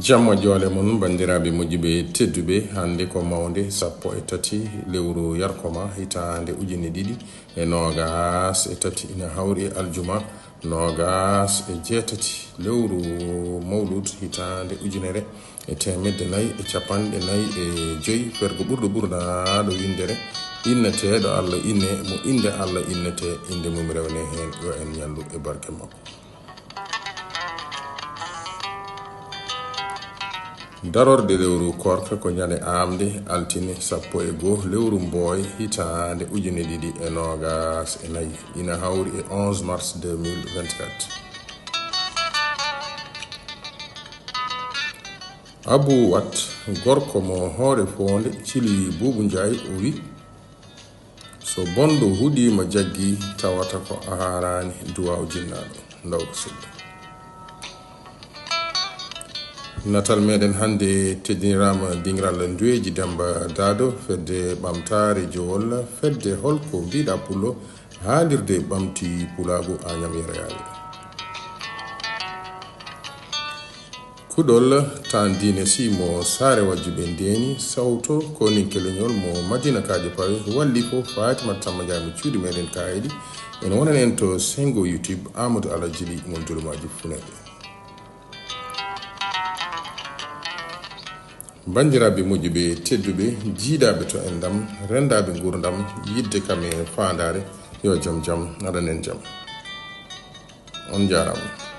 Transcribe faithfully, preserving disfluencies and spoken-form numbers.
Jamma joole mon, banndiraaɓe moƴƴuɓe tedduɓe. Hannde ko mawnde sappo e tati lewru yarkoma, hitaande ujine ɗiɗi e noogas e tati, ina hawri e aljuma noogas e jeetati lewru mawlud, hitaande ujunere e teemedde nayi e capanɗe nayi e joy. Fergo ɓurɗo ɓurnaaɗo winndere, inneteeɗo Allah inne, mo innde Allah innetee, innde mum rewne heen, yo en ñallu e barke makko. Darorɗe lewru koorka ko ñande aamde, altine sappo e goo lewru mbooy, hitaande ujine ɗiɗi e noogas e nayi, ina hawri e onze mars deux mille vingt-quatre. Abou Wat, gorko mo Hoore Foonde, cili Buubu Njaay, o wi, so bonɗo huɗiima jaggi, tawata ko a haaraani duwaaw jinnaaɗo, ndaw ko selli. Natal meɗen hannde teddiniraama dingiral Nduweeji Demmba Daado, fedde ɓamtaare Jowol, fedde holko mbiɗa pullo, haalirde ɓamti pulaagu Añam Yero Yaawi. Kuɗol tan diine si mo Saare Wajjuɓe ndeeni, sawto ko ninke leñol mo Madina Kaaƴe Pawe, walli fof Fatimata Tamma Njaay mo cuuɗi meɗen Kaayeli. Ene wonan en to senngo YouTube Amadou Ala Jili mo Ndulumaaji Funeeɓe. Banndiraaɓe moƴƴuɓe tedduɓe, jiidaaɓe to enɗam, renndaaɓe nguurndam, yiɗde kam e faandaare, yo jam jam aɗan en jam. On njaaraama.